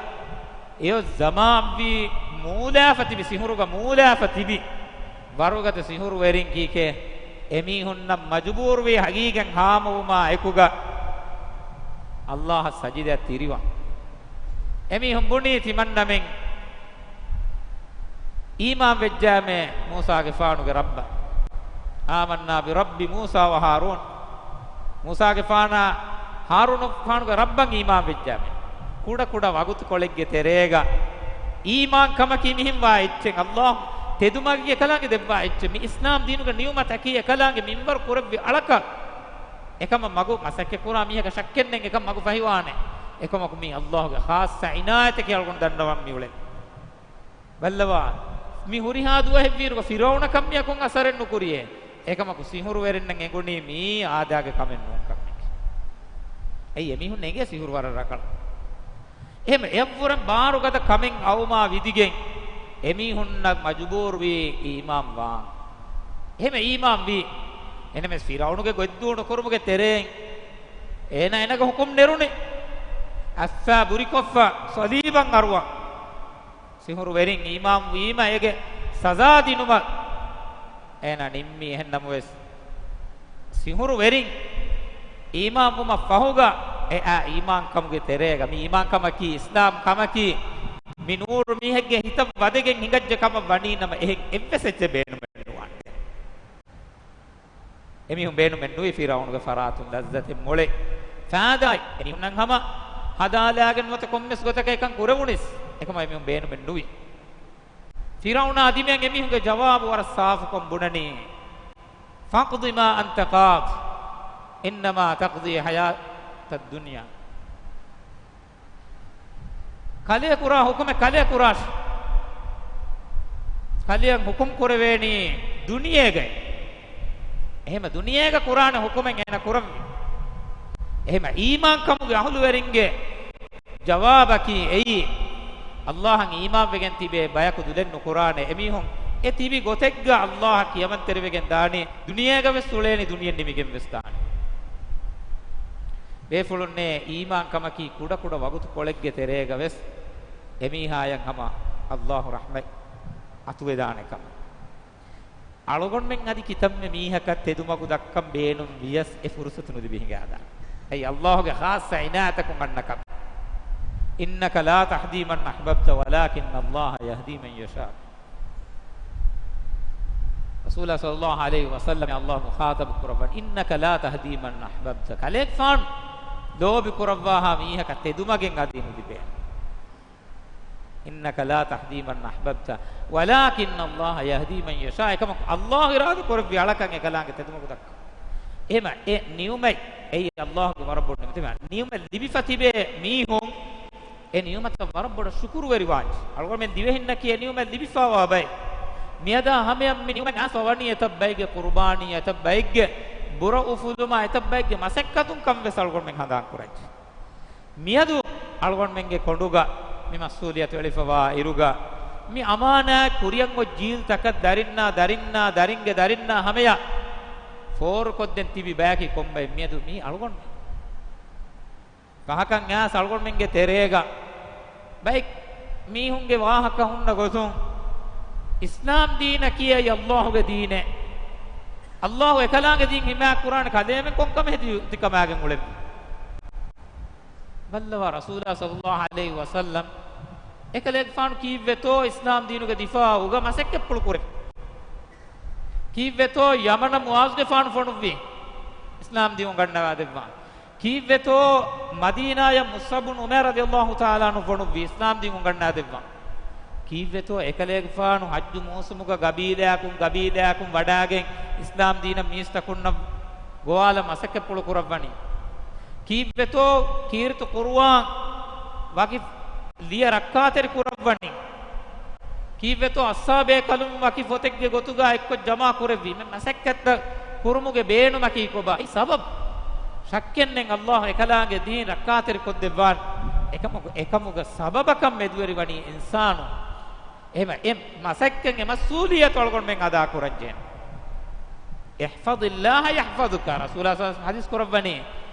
އެއޮތް ޒަމާންވީ މޫލާފަ ތިބި ސިހުރުގަ މޫލާފަ ތިބި ވަރުގަދަ ސިހުރުވެރިން ކީކޭ؟ އެމީހުންނަށް މަޖުބޫރުވީ ހަގީގަތް ހާމަވުމާ އެކުގަ ﷲ އަށް ސަޖިދައަށް ތިރިވަން. އެމީހުން ބުނީ ތިމަންނަމެން އީމާން ވެއްޖާމޭ މޫސާގެފާނުގެ ރައްބަށް. آمنا برب موسى وهارون. މޫސާގެފާނާ ހާރޫނުގެފާނުގެ ރައްބަށް އީމާން ވެއްޖާމޭ. ކުޑަ ކުޑަ ވަގުތުކޮޅެއްގެ ތެރޭގަ އީމާންކަމަކީ މިހެން ވާ އެއްޗެއް، ﷲ ތެދުމަގެއް އެކަލާނގެ ދެއްވާ އެއްޗެއް، މި އިސްލާމް ދީނުގެ ނިޢުމަތަކީ އެކަލާނގެ މިންވަރު ކުރެއްވި އަޅަކަށް. އެކަމަށް މަގު މަސައްކަތްކުރާ މީހަކަށް ޝައްކެއް ނެތް، އެކަން މަގު ފަހިވާނެ. އެކަމަކު މީ ﷲގެ ޚާއްޞަ އިނާޔަތަކީ އަޅުގަނޑު ދަންނަވަން މިއުޅެނީ. ބައްލަވާ، މި ހުރިހާ ދުވަހެއްވީއިރުގަ ފިރްޢައުނަކަށް މިއަކުން އަސަރެއް ނުކުރިއޭ. އެކަމަކު ސިހުރުވެރިންނަށް އެނގުނީ މީ އާދައިގެ ކަމެއް ނޫން ކަމެއް. އެއީ އެމީހުން އެނގޭ ސިހުރު ވަރަށް ރަނގަޅަށް. އެހެން އެއަށްވުރެން ބާރުގަދަ ކަމެއް އައުމާ ވިދިގެން އެމީހުންނަށް މަޖުބޫރުވީ އީމާންވާން. އެހެން އީމާންވީ. އެހެނަމެސް ފިރްޢައުނުގެ ގޮތްދޫނުކުރުމުގެ ތެރެއިން އޭނާ އޭނާގެ ޙުކުމް ނެރުނީ. އައްފާ ބުރިކޮށްފަ ޞަލީބަށް އަރުވަން. ސިހުރުވެރިން އީމާންވީމަ އޭގެ ސަޒާ ދިނުމަށް އޭނާ ނިންމީ. އެހެންނަމަވެސް، ސިހުރުވެރިން އީމާންވުމަށް ފަހުގަ އެއާ އީމާންކަމުގެ ތެރޭގަ މި އީމާންކަމަކީ، އިސްލާމްކަމަކީ މި ނޫރު މީހެއްގެ ހިތަށް ވަދެގެން ހިނގައްޖެ ކަމަށް ވަނީ ނަމަ، އެހެން އެއްވެސް އެއްޗެއް ބޭނުމެއް ނުވާނެ. އެމީހުން ބޭނުމެއް ނުވި ފިރްޢައުނުގެ ފަރާތުން ލައްޒަތެއް މޮޅެ ފާދާއި، އެމީހުންނަށް ހަމަ ހަދާލާގެން ނުވަތަ ކޮންމެސް ގޮތަކަށް އެކަން ކުރެވުނީސް، އެކަމަށް އެމީހުން ބޭނުމެއް ނުވި. ފިރްޢައުނާ ދިމެއަށް އެމީހުންގެ ޖަވާބު ވަރަށް ސާފުކޮށް ބުނަނީ، فاقض ما أنت قاض إنما تقضي الحياة الدنيا. ކަލޭ ކުރާ ޙުކުމެއް ކަލޭ ކުރާށި. ކަލެއަށް ޙުކުމް ކުރެވޭނީ ދުނިޔޭގައި. އެހެމަ ދުނިޔޭގަ ކުރާނެ ޙުކުމެއް އޭނަ ކުރައްވި. އެހެމަ އީމާންކަމުގެ އަހުލުވެރިންގެ ޖަވާބަކީ އެއީ، ﷲ އަށް އީމާންވެގެން ތިބޭ ބަޔަކު ދުލެއް ނުކުރާނެ. އެމީހުން އެ ތިބި ގޮތެއްގަ އައްލާހަށް ކިޔަމަންތެރިވެގެން ދާނީ، ދުނިޔޭގަވެސް އުޅޭނީ، ދުނިޔެން ނިމިގެން ވެސް ދާނީ. ބޭފުޅުންނޭ، އީމާން ކަމަކީ ކުޑަކުޑަ ވަގުތުކޮޅެއްގެ ތެރޭގަވެސް އެމީހާޔަށް ހަމަ އައްލާހު ރަޙްމަތް އަތުވެދާނެ ކަމަށް. އަޅުގަނޑުމެން އަދި ކިތަންމެ މީހަކަށް ތެދުމަގު ދައްކަން ބޭނުން ވިޔަސް އެ ފުރުސަތު ނުލިބި ހިނގާދާނެ. އެއީ އައްލާހުގެ ޚާއްޞަ ޢިނާޔަތަކުން އަންނަ ކަމެއް. إنك لا تهدي من أحببت ولكن الله يهدي من يشاء. ރަސޫލާ ޞައްލައްލާހު ޢަލައިހި ވަސައްލަމަށް އައްލާހު މުޚާޠަބު ކުރައްވަނީ، إنك لا تهدي من أحببت. ކަލޭގެފާނު ލޯބި ކުރައްވާހާ މީހަކަށް ތެދުމަގެއް އަދި ނުލިބޭނެ. إنك لا تهدي من أحببت ولكن الله يهدي من يشاء. އެކަމަކު، އައްލާހު އިރާދަ ކުރެއްވި އަޅަކަށް އެކަލާނގެ ތެދުމަގު ދައްކާ. އެހެމަ އެ ނިޢުމަތް، އެއީ އައްލާހުގެ ވަރަށް ބޮޑު ނިޢުމަތެއް. ނިޢުމަތް ލިބިފަ ތިބޭ މީހުން އެ ނިޢުމަތަށް ވަރަށް ބޮޑަށް ޝުކުރުވެރިވާންޖެ. އަޅުގަނޑުމެން ދިވެހިންނަކީ އެ ނިޢުމަތް ލިބިފަވާ ބައެއް. މިއަދާ ހަމަޔަށް މި ނިޢުމަތް އައިސްފަ ވަނީ އެތައް ބައެއްގެ ޤުރުބާނީ، އެތައް ބައެއްގެ ބުރަ އުފުލުމާ، އެތައް ބައެއްގެ މަސައްކަތުން ކަން ވެސް އަޅުގަނޑުމެން ހަނދާން ކުރަންޖެ. މިއަދު އަޅުގަނޑުމެންގެ ކޮނޑުގަ މި މަސްއޫލިއްޔަތު އެޅިފަވާ އިރުގަ، މި އަމާނާތް ކުރިއަށް އޮތް ޖީލްތަކަށް ދަރިންނާ، ދަރިންނާ، ދަރިންގެ ދަރިންނާ ހަމަޔަށް ފޯރުކޮށްދޭން ތިބި ބަޔަކީ ކޮންބައެއް؟ މިއަދު މީ އަޅުގަނޑުމެން. ފަހަކަށް އައިސް އަޅުގަނޑުމެންގެ ތެރޭގަ ބައެއް މީހުންގެ ވާހަކަ ހުންނަ ގޮތުން، އިސްލާމް ދީނަކީ އެއީ އައްލާހުގެ ދީނެއް. އައްލާހު އެކަލާނގެ ދީން ހިމާޔަތް ކުރާނެ ކަލޭމެން ކޮންކަމެއް ހެދި ތިކަމާގެން އުޅެން. ބައްލަވާ، ރަސޫލާ ޞައްލައްލާހު ޢަލައިހި ވަސައްލަމް އެކަލޭގެފާނު ކީއްވެތޯ އިސްލާމް ދީނުގެ ދިފާޢުގަ މަސައްކަތްޕުޅު ކުރެއްވި؟ ކީއްވެތޯ ޔަމަނަށް މުޢާޒުގެފާނު ފޮނުއްވީ އިސްލާމް ދީން އުނގަންނަވާދެއްވާން؟ ކީއްވެތޯ މަދީނާޔަށް މުޞްޢަބު ބުނު ޢުމޭރު ރަޟިޔައްލާހު ތަޢާލާ ޢަންހު ފޮނުއްވީ އިސްލާމް ދީން އުނގަންނާދެއްވާން؟ ކީއްވެތޯ އެކަލޭގެފާނު ޙައްޖު މޫސުމުގަ ގަބީލާއަކުން ގަބީލާއަކުން ވަޑާގެން އިސްލާމް ދީނަށް މީސްތަކުންނަށް ގޮވާލަން މަސައްކަތްޕުޅު ކުރައްވަނީ؟ ކީއްވެތޯ ކީރިތި ޤުރުއާން ވަކި ލިޔެ ރައްކާތެރި ކުރައްވަނީ؟ ކީއްވެތޯ އަޞްޙާބޭކަލުން ވަކި ފޮތެއްގެ ގޮތުގަ އެއްކޮށް ޖަމާ ކުރެއްވީ؟ މި މަސައްކަތްތައް ކުރުމުގެ ބޭނުމަކީ ކޮބާ؟ އެއީ ސަބަބު. ޝައްކެއްނެތް އައްލާހު އެކަލާނގެ ދީން ރައްކާތެރި ކޮށްދެއްވާނެ. އެކަމަކު، އެކަމުގަ ސަބަބަކަށް މެދުވެރިވަނީ އިންސާނު. އެހެމަ އެ މަސައްކަތް، އެ މަސްއޫލިއްޔަތު އަޅުގަނޑުމެން އަދާ ކުރަންޖެހޭނެ. احفظ الله يحفظك. ރަސޫލާ ޞައްލައްލާހު ޢަލައިހި ވަސައްލަމް ޙަދީޘް ކުރައްވަނީ،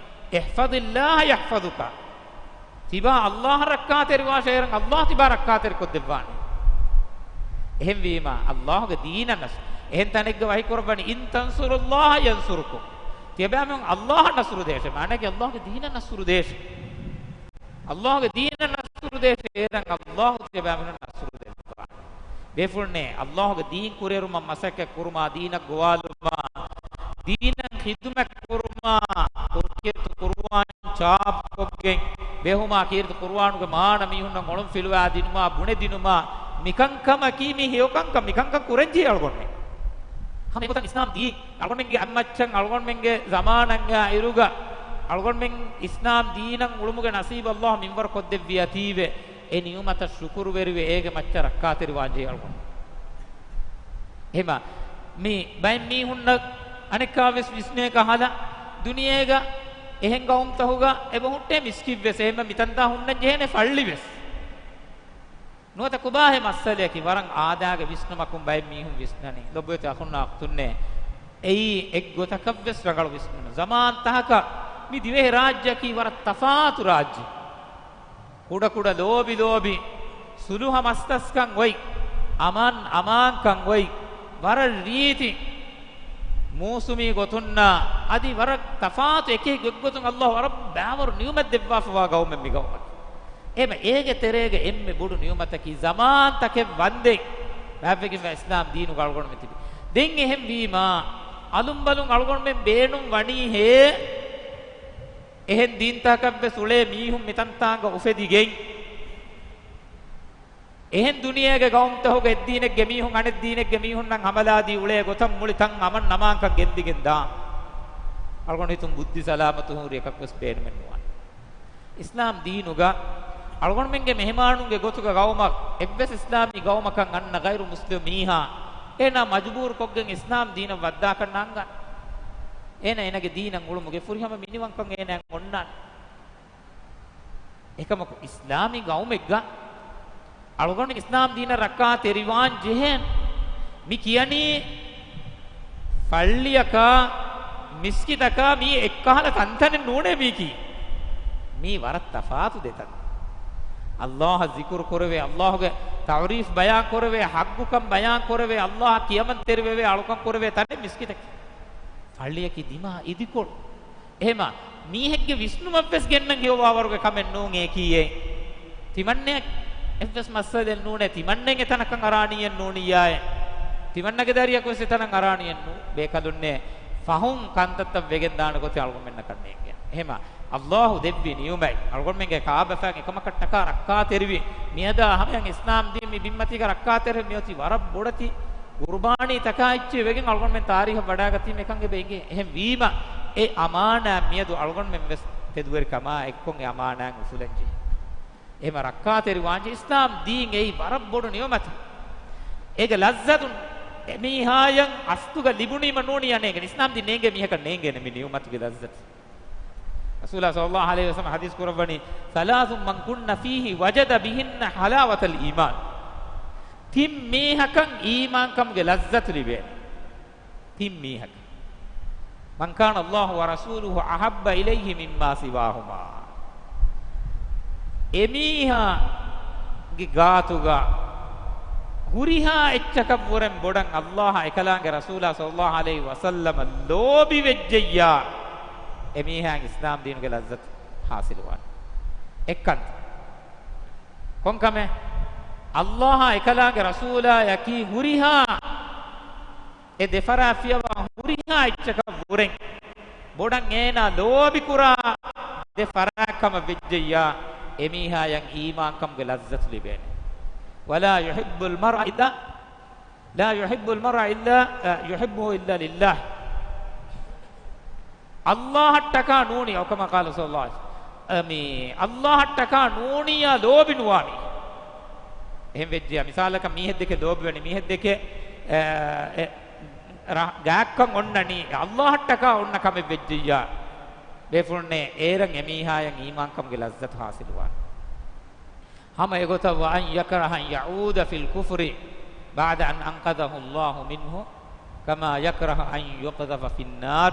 احفظ الله يحفظك. ތިބާ އައްލާހަށް ރައްކާތެރިވާށޭ، އޭރަށް އައްލާހު ތިބާ ރައްކާތެރި ކޮށްދެއްވާނެ. އެހެންވީމާ، އައްލާހުގެ ދީނަށް ނަޞްރު. އެހެން ތަނެއްގަ ވަޙީ ކުރައްވަނީ، إن تنصروا الله ينصركم. ތިޔަބައިމީހުން އައްލާހަށް ނަޞްރު ދޭށޭ. މާނައަކީ، އައްލާހުގެ ދީނަށް ނަޞްރު ދޭށޭ. އައްލާހުގެ ދީނަށް ނަޞްރު ދޭށޭ، އޭރަށް އައްލާހު ތިޔަބައިމީހުންނަށް ނަޞްރު ދެއްވާނެ. ބޭފުޅުންނޭ، އައްލާހުގެ ދީން ކުރިއެރުމަށް މަސައްކަތް ކުރުމާ، ދީނަށް ގޮވާލުމާ، ދީނަށް ޚިދުމަތް ކުރުމާ، ކީރިތި ޤުރުއާން ޗާޕުކޮށްގެން ބެހުމާ، ކީރިތި ޤުރުއާނުގެ މާނަ މީހުންނަށް އޮޅުން ފިލުވާ ދިނުމާ، ބުނެ ދިނުމާ، މިކަންކަމަކީ މީ ހެޔޮކަންކަން، މިކަންކަން ކުރަންޖެހޭ އަޅުގަނޑުމެން. ހަމަ އެގޮތަށް އިސްލާމް ދީން އަޅުގަނޑުމެންގެ އަތްމައްޗަށް، އަޅުގަނޑުމެންގެ ޒަމާނަށް އައި އިރުގަ، އަޅުގަނޑުމެން އިސްލާމް ދީނަށް އުޅުމުގެ ނަސީބު އައްލާހު މިންވަރު ކޮށްދެއްވިއަތީވެ، އެ ނިޢުމަތަށް ޝުކުރުވެރިވެ، އޭގެ މައްޗަށް ރައްކާތެރިވާންޖެހޭ އަޅުގަނޑު. އެހެމަ، މި ބައެއް މީހުންނަށް އަނެއްކާވެސް ވިސްނޭ ކަހަލަ، ދުނިޔޭގަ އެހެން ގައުމުތަކުގަ އެބަހުއްޓޭ މިސްކިތްވެސް، އެހެންމަ މިތަންތާ ހުންނަން ޖެހޭނެ ފައްޅިވެސް. ނުވަތަ ކޮބާހޭ މައްސަލަޔަކީ ވަރަށް އާދައިގެ ވިސްނުމަކުން ބައެއް މީހުން ވިސްނަނީ. ލޮބުވެތި އަޚުންނާ އުޚްތުންނޭ، އެއީ އެއްގޮތަކަށްވެސް ރަނގަޅު ވިސްނުމެއް. ޒަމާންތަކަކަށް މި ދިވެހި ރާއްޖެއަކީ ވަރަށް ތަފާތު ރާއްޖެ. ކުޑަކުޑަ ލޯބި ލޯބި، ސުލުހަ މަސްތަސްކަން އޮތް، އަމާން އަމާންކަން އޮތް، ވަރަށް ރީތި މޫސުމީ ގޮތުންނާ، އަދި ވަރަށް ތަފާތު އެކި ގޮތްގޮތުން އައްލާހު ވަރަށް ބާވަރު ނިޢުމަތް ދެއްވާފަވާ ގައުމެއް މި ގައުމަކީ. އެހެމަ އޭގެ ތެރޭގަ އެންމެ ބޮޑު ނިޢުމަތަކީ ޒަމާންތަކެއް ވަންދެން ބައިވެގެންވާ އިސްލާމް ދީނުގަ އަޅުގަނޑުމެން ތިބި. ދެން އެހެން ވީމާ، އަލުންބަލުން އަޅުގަނޑުމެން ބޭނުން ވަނީ ހޭ، އެހެން ދީންތަކަށްވެސް އުޅޭ މީހުން މިތަންތާނގަ އުފެދިގެން، އެހެން ދުނިޔޭގެ ގައުމުތަކުގަ އެއްދީނެއްގެ މީހުން އަނެއްދީނެއްގެ މީހުންނަށް ހަމަލާދީ އުޅޭ ގޮތަށް މުޅި ތަން އަމަން އަމާންކަން ގެންދިގެން ދާން. އަޅުގަނޑު ހިތުން ބުއްދި ސަލާމަތު ހުރި އެކަކުވެސް ބޭނުމެއް ނުވާނެ. އިސްލާމް ދީނުގަ އަޅުގަނޑުމެންގެ މެހެމާނުންގެ ގޮތުގަ ގައުމަށް އެއްވެސް އިސްލާމީ ގައުމަކަށް އަންނަ ޣައިރު މުސްލިމް މީހާ އޭނާ މަޖުބޫރުކޮށްގެން އިސްލާމް ދީނަށް ވައްދާކަށް ނާންގާނެ. އޭނާ އޭނާގެ ދީނަށް އުޅުމުގެ ފުރިހަމަ މިނިވަންކަން އޭނާއަށް އޮންނާނެ. އެކަމަކު، އިސްލާމީ ގައުމެއްގަ އަޅުގަނޑު އިސްލާމް ދީނަށް ރައްކާތެރިވާން ޖެހޭނެ. މި ކިޔަނީ ފައްޅިއަކާ މިސްކިތަކާ މީ އެއްކަހަލަ ތަންތަނެއް ނޫނޭ މީކީ. މީ ވަރަށް ތަފާތު ދެތަން. އައްލާހަށް ޒިކުރު ކުރެވޭ، އައްލާހުގެ ތަޢުރީފް ބަޔާން ކުރެވޭ، ޙައްޤުކަން ބަޔާން ކުރެވޭ، އައްލާހަށް ކިޔަމަންތެރިވެވޭ އަޅުކަން ކުރެވޭ ތަނެއް މިސްކިތަކީ. ފައްޅިއަކީ ދިމާ އިދިކޮޅު. އެހެމަ މީހެއްގެ ވިސްނުމަށްވެސް ގެންނަން ހެޔޮވާވަރުގެ ކަމެއް ނޫން އެކީއޭ. ތިމަންނައަށް އެއްވެސް މައްސަލައެއް ނޫނޭ، ތިމަންނައަށް އެތަނަކަށް އަރާނީއެއް ނޫނިއްޔާއޭ. ތިމަންނަގެ ދަރިއަކުވެސް އެތަނަށް އަރާނީއެއް ނޫން. ބޭކަލުންނޭ ފަހުން ކަންތައްތައް ވެގެން ދާނެ ގޮތެއް އަޅުގަނޑުމެންނަކަށް ނޭނގޭ. އެހެމަ އައްލާހު ދެއްވި ނިޢުމަތް އަޅުގަނޑުމެންގެ ކާބަފައިން އެކަމަކަށްޓަކާ ރައްކާތެރިވި. މިއަދާ ހަމަޔަށް އިސްލާމް ދީން މި ބިންމަތީގަ ރައްކާތެރި މިއޮތީ ވަރަށް ބޮޑެތި ގުރުބާނީތަކާ އެއްޗެއް ވެގެން އަޅުގަނޑުމެން ތާރީހަށް ވަޑާގަތީމަ އެކަން އެބަ އެނގޭ. އެހެން ވީމަ، އެ އަމާނާތް މިއަދު އަޅުގަނޑުމެން ވެސް ތެދުވެރިކަމާ އެއްކޮށް އެ އަމާނާތް އުފުލަންޖެހޭ. އެހެމަ ރައްކާތެރިވާންޖެހޭ. އިސްލާމް ދީން އެއީ ވަރަށް ބޮޑު ނިޢުމަތެއް. އޭގެ ލައްޒަތު އެމީހާޔަށް އަސްލުގަ ލިބުނީމަ ނޫނިއްޔާ ނޭނގެނީ. އިސްލާމް ދީން ނޭނގޭ މީހަކަށް ނޭނގޭނެ މި ނިޢުމަތުގެ ލައްޒަތު. ރަސޫލާ ޞައްލައްލާހު ޢަލައިހި ވަސައްލަމަ ޙަދީޘް ކުރައްވަނީ، ثلاث من كن فيه وجد بهن حلاوة الإيمان. ތިން މީހަކަށް އީމާންކަމުގެ ލައްޒަތު ލިބޭނެ. ތިން މީހަކަށް. من كان الله ورسوله أحب إليه مما سواهما. އެމީހާގެ ގާތުގަ ހުރިހާ އެއްޗަކަށް ވުރެން ބޮޑަށް އައްލާހާ އެކަލާނގެ ރަސޫލާ ޞައްލައްލާހު ޢަލައިހި ވަސައްލަމަށް ލޯބިވެއްޖެއްޔާ، އެމީހާއަށް އިސްލާމް ދީނުގެ ލައްޒަތު ޙާޞިލުވާނެ. އެއްކަން. ކޮންކަމެއް؟ އައްލާހާ އެކަލާނގެ ރަސޫލާއަކީ ހުރިހާ އެ ދެފަރާތް ފިޔަވާ ހުރިހާ އެއްޗަކަށް ވުރެން ބޮޑަށް އޭނާ ލޯބިކުރާ ދެ ފަރާތް ކަމަށް ވެއްޖެއްޔާ، އެމީހާޔަށް އީމާންކަމުގެ ލައްޒަތު ލިބޭނެ. ولا يحب المرء إلا، لا يحب المرء إلا، يحبه إلا لله. އައްލާހަށްޓަކާ ނޫނި، أو كما قال صلى الله عليه وسلم، މި އައްލާހަށްޓަކާ ނޫނިއްޔާ ލޯބި ނުވާ މީހެއް. އެހެން ވެއްޖެޔާ، މިސާލަކަށް މީހެއްދެކެ ލޯބިވަނީ، މީހެއްދެކެ، އެ، އެ، ރަ-، ގާތްކަން އޮންނަނީ، އައްލާހަށްޓަކާ އޮންނަ ކަމެއް ވެއްޖެއްޔާ، ބޭފުޅުންނޭ އޭރަށް އެމީހާޔަށް އީމާންކަމުގެ ލައްޒަތު ޙާޞިލުވާނެ. ހަމަ އެގޮތަށް، وأن يكره أن يعود في الكفر بعد أن أنقذه الله منه كما يكره أن يقذف في النار.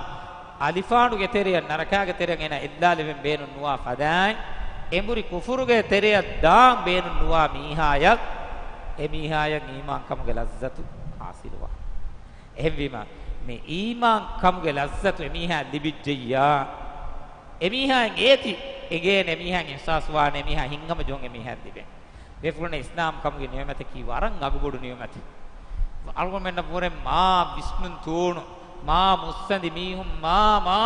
އަލިފާނުގެ ތެރެއަށް، ނަރަކާގެ ތެރެއަށް އޭނާ އެއްލާލެވެން ބޭނުން ނުވާ ފަދައިން، އެނބުރި ކުފުރުގެ ތެރެއަށް ދާން ބޭނުން ނުވާ މީހާޔަށް، އެމީހާޔަށް އީމާންކަމުގެ ލައްޒަތު ޙާޞިލުވާ. އެހެންވީމަ، މި އީމާން ކަމުގެ ލައްޒަތު އެމީހާ ލިބިއްޖެއްޔާ، އެމީހާއަށް އޭތި އެނގޭނެ، އެމީހާއަށް އިޙްސާސްވާނެ، އެމީހާ ހިތްހަމަޖެހުން އެމީހާއަށް ލިބޭނެ. ބޭފުޅުން، އިސްލާމް ކަމުގެ ނިޢުމަތަކީ ވަރަށް އަގުބޮޑު ނިޢުމަތެއް. އަޅުގަނޑުމެންނަށް ވުރެ މާ ވިސްނުން ތޫނު، މާ މުއްސަނދި މީހުން، މާ، މާ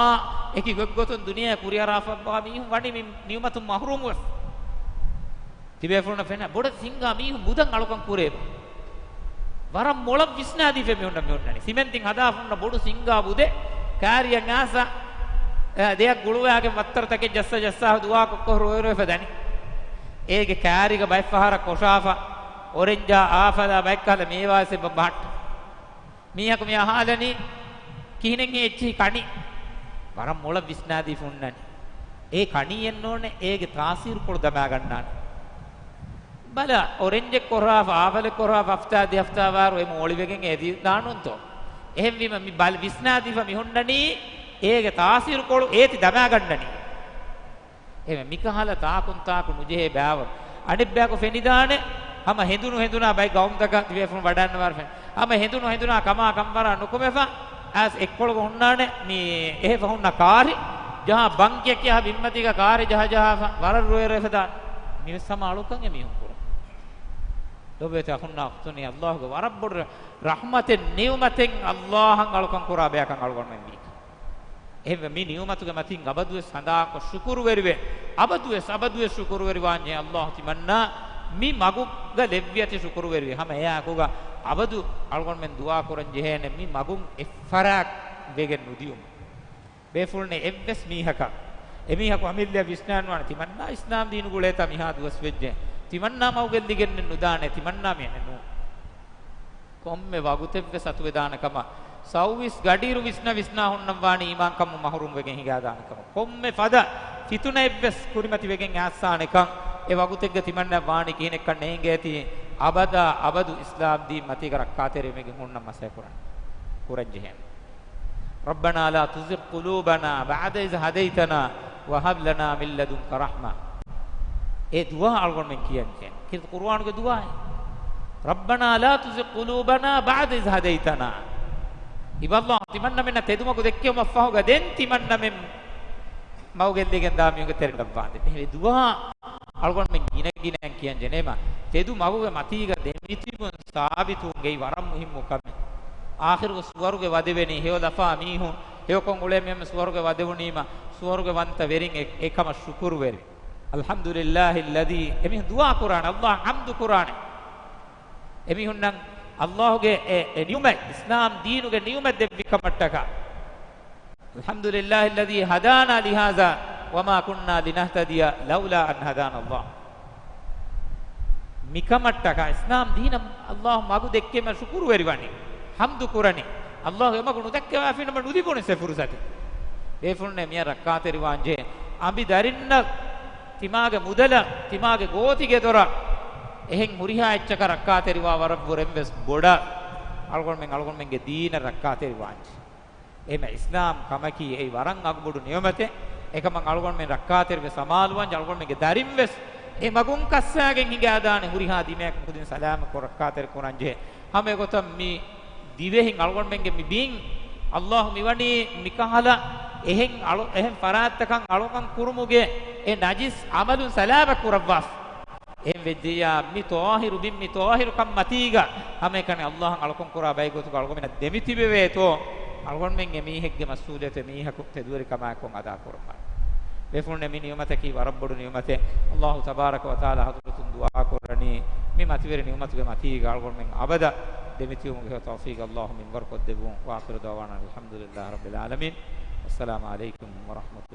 އެކި ގޮތްގޮތުން ދުނިޔެ ކުރިއަރާފައިވާ މީހުން ވަނީ މި ނިޢުމަތުން މަޙްރޫމުވެފަ. ތިބޭފުޅުންނަށް ފެންނަ ބޮޑަށް ސިންގާ މީހުން ބުދަށް އަޅުކަން ކުރޭ. ވަރަށް މޮޅަށް ވިސްނާދީފަ މިހުންނަ މިހުންނަނީ. ސިމެންތިން ހަދާފަ ހުންނަ ބޮޑު ސިންގާ ބުދެއް ކާރިއަށް އާސާ، އެ، ދެއަށް ގުޅުވާގެން ވައްތަރުތަކެއް ޖައްސާ ޖައްސާ ދުވާކޮށް ކޮށް ރޮއެ ރޮއެފަ ދަނީ. އޭގެ ކާރިގަ ބައެއް ފަހަރަށް ކޮށާފަ، އޮރެންޖާ އާފަލާ ބައެއްކަހަލަ މޭވާސެއް ބަހައްޓަ. މީހަކު މި އަހާލަނީ ކިހިނެއްހޭ އެއްޗެހި ކަނި. ވަރަށް މޮޅަށް ވިސްނާދީފަ ހުންނަނީ. އެ ކަނިއެއް ނޫނޭ، އޭގެ ތާސީރުކޮޅު ދަމާގަންނާނެ. ބަލަ، އޮރެންޖެއް ކޮށާފަ، އާފަލެއް ކޮށާފަ، ހަފްތާ ދެ ހަފްތާ ވާރު އެ މޯޅިވެގެން އެދި ދާނުންތޯ؟ އެހެންވީމަ މި ބަލި ވިސްނާދީފަ މި ހުންނަނީ، އޭގެ ތާސީރުކޮޅު އޭތި ދަމާގަންނަނީ. އެހެން މިކަހަލަ ތާކުން ތާކު ނުޖެހޭ ބާވަ. އަނެއްބަޔަކު ފެނިދާނެ، ހަމަ ހެނދުނު ހެނދުނާ ބައެއް ގައުމުތަކަށް ތިބޭފުޅުން ވަޑައިންނަވާރު ފެން. ހަމަ ހެނދުނު ހެނދުނާ ކަމާ ކަންފަރާ ނުކުމެފަ، އައިސް އެއްކޮޅުގަ ހުންނާނެ، މި އެހެފަ ހުންނަ ކާރި، ޖަހާ ބަންކިއަކީ އަހަ ބިންމަތީގަ ކާރި ޖަހަ ޖަހާފަ، ވަރަށް ރޮއެ ރޮއެފަ ދާނެ. މިވެސް ހަމަ އަޅުކަން އެމީހުން ކުރަން. ލޮބުވެތި އަޚުންނާ އުޚްތުންނޭ، އައްލާހުގެ ވަރަށް ބޮޑު ރަޙްމަތެއް، ނިޢުމަތެއް އައްލާހަށް އަޅުކަން ކުރާ ބަޔަކަށް އަޅުގަނޑުމެން ވީ. އެހެންވެ، މި ނިޢުމަތުގެ މަތިން އަބަދުވެސް ހަނދާންކޮށް ޝުކުރުވެރިވެ، އަބަދުވެސް، އަބަދުވެސް ޝުކުރުވެރިވާންޏޭ އައްލާހު ތިމަންނާ މި މަގުގަ ލެއްވިއަތި ޝުކުރުވެރިވެ. ހަމަ އެއާއެކުގަ އަބަދު އަޅުގަނޑުމެން ދުޢާ ކުރަން ޖެހޭނެ މި މަގުން އެއްފަރާތް ވެގެން ނުދިއުމު. ބޭފުޅުންނެ އެއްވެސް މީހަކަށް، އެމީހަކު އަމިއްލައަށް ވިސްނާންވާނެ ތިމަންނާ އިސްލާމް ދީނު ގުޅޭތާ މިހާ ދުވަސް ވެއްޖެ، ތިމަންނާ މަގުގެއްލިގެންނެއް ނުދާނެ، ތިމަންނާ މި އެހެނެއް ނޫން. ކޮންމެ ވަގުތެއްވެސް އަތުވެދާނެ ކަމަށް ސައުވީސް ގަޑިއިރު ވިސްނަ ވިސްނާ ހުންނަން ވާނީ އީމާންކަމުން މަހުރޫމް ވެގެން ހިނގާދާނެ ކަމަށް. ކޮންމެ ފަދަ ފިތުނައެއްވެސް ކުރިމަތިވެގެން އައްސާނެކަން އެ ވަގުތެއްގަ ތިމަންނަ ވާނީ ކިހިނެއްކަން ނޭނގޭތީ. އަބަދާ އަބަދު އިސްލާމް ދީން މަތީގަ ރައްކާތެރިވެގެން ހުންނަން މަސައްކަތް ކުރަން، ކުރަން ޖެހޭނެ. رَبَّنَا لَا تُزِغْ قُلُوبَنَا بَعْدَ إِذْ هَدَيْتَنَا وَهَبْ لَنَا مِن لَّدُنكَ رَحْمَةً. އެ ދުޢާ އަޅުގަނޑުމެން ކިޔަން ޖެހޭނެ. ކީރިތި ޤުރުއާނުގެ ދުޢާއެއް. رَبَّنَا لَا تُزِغْ قُلُوبَنَا بَعْدَ إِذْ هَدَيْتَنَا. އިބަ ﷲ، ތިމަންނަމެންނަށް ތެދުމަގު ދެއްކެވުމަށްފަހުގަ ދެން ތިމަންނަމެން މަގުގެއްލިގެން ދާ މީހުންގެ ތެރެއަށް ލައްވާނދޭ. އެހެންވެ ދުޢާ އަޅުގަނޑުމެން ގިނަ ގިނައިން ކިޔަން ޖެހޭނެ. ތެދު މަގުގެ މަތީގަ ދެމިތިބުން ސާބިތުވުން އެއީ ވަރަށް މުހިއްމު ކަމެއް. އާޚިރުގަ ސުވަރުގެ ވަދެވެނީ ހެޔޮ ލަފާ މީހުން، ހެޔޮކޮށް އުޅޭ މީހުން ސުވަރުގެ ވަދެވުނީމަ، ސުވަރުގެ ވަންތަ ވެރިން އެ، އެކަމަށް ޝުކުރުވެރި. الحمد لله الذي، އެމީހުން ދުޢާ ކުރާނެ، ﷲ އަށް ޙަމްދު ކުރާނެ. އެމީހުންނަށް ﷲ ގެ އެ، އެ ނިޢުމަތް، އިސްލާމް ދީނުގެ ނިޢުމަތް ދެއްވި ކަމަށްޓަކާ. الحمد لله الذي هدانا لهذا وما كنا لنهتدي لولا أن هدانا الله. މިކަމަށްޓަކާ އިސްލާމް ދީނަށް ﷲ މަގު ދެއްކެމަށް ޝުކުރުވެރިވަނީ، ޙަމްދު ކުރަނީ. ﷲ އެމަގު ނުދެއްކެވާފިނަމަ ނުލިބުނު އެ ފުރުޞަތެއް. ބޭފުޅުންނޭ މިއަށް ރައްކާތެރިވާންޖެހޭ. އަނބި ދަރިންނަށް ތިމާގެ މުދަލަށް، ތިމާގެ ގޯތިގެދޮރަށް އެހެން ހުރިހާ އެއްޗަކަށް ރައްކާތެރިވާ ވަރަށް ވުރެން ވެސް ބޮޑަށް އަޅުގަނޑުމެން އަޅުގަނޑުމެންގެ ދީނަށް ރައްކާތެރިވާންޖެ. އެހެން އިސްލާމް ކަމަކީ އެއީ ވަރަށް އަގުބޮޑު ނިޢުމަތެއް. އެކަމަށް އަޅުގަނޑުމެން ރައްކާތެރިވެ ސަމާލުވާންޖެ، އަޅުގަނޑުމެންގެ ދަރިން ވެސް އެ މަގުން ކައްސާގެން ހިނގާދާނެ ހުރިހާ ދިމަޔަކުން ކުދިން ސަލާމަތްކޮށް ރައްކާތެރި ކުރަންޖެހޭ. ހަމަ އެގޮތަށް މި ދިވެހިން އަޅުގަނޑުމެންގެ މި ބިން ﷲ މިވަނީ މިކަހަލަ އެހެން އަޅު-، އެހެން ފަރާތްތަކަށް އަޅުކަން ކުރުމުގެ އެ ނަޖިސް ޢަމަލުން ސަލާމަތް ކުރައްވާފަ. އެހެން ވެއްޖެއްޔާ މި ޠާހިރު ބިން، މި ޠާހިރު ކަން މަތީގަ ހަމައެކަނި ﷲ އަށް އަޅުކަން ކުރާ ބައެއް ގޮތުގަ އަޅުގަނޑުމެންނަށް ދެމިތިބެވޭތޯ، އަޅުގަނޑުމެންގެ މީހެއްގެ މަސްއޫލިއްޔަތު މީހަކު ތެދުވެރިކަމާއެކު އަދާކުރަން. ބޭފުޅުންނޭ މި ނިޢުމަތަކީ ވަރަށް ބޮޑު ނިޢުމަތެއް. ﷲ ތަބާރަކަ ވަތަޢާލާ ޙަޟްރަތުން ދުޢާ ކުރަނީ މި މަތިވެރި ނިޢުމަތުގެ މަތީގަ އަޅުގަނޑުމެން އަބަދަށް ދެމިތިބުމުގެ ތައުފީޤު ﷲ މިންވަރު ކޮށްދެއްވުން. وآخر دعوانا أن الحمد لله رب العالمين. السلام عليكم ورحمة الله.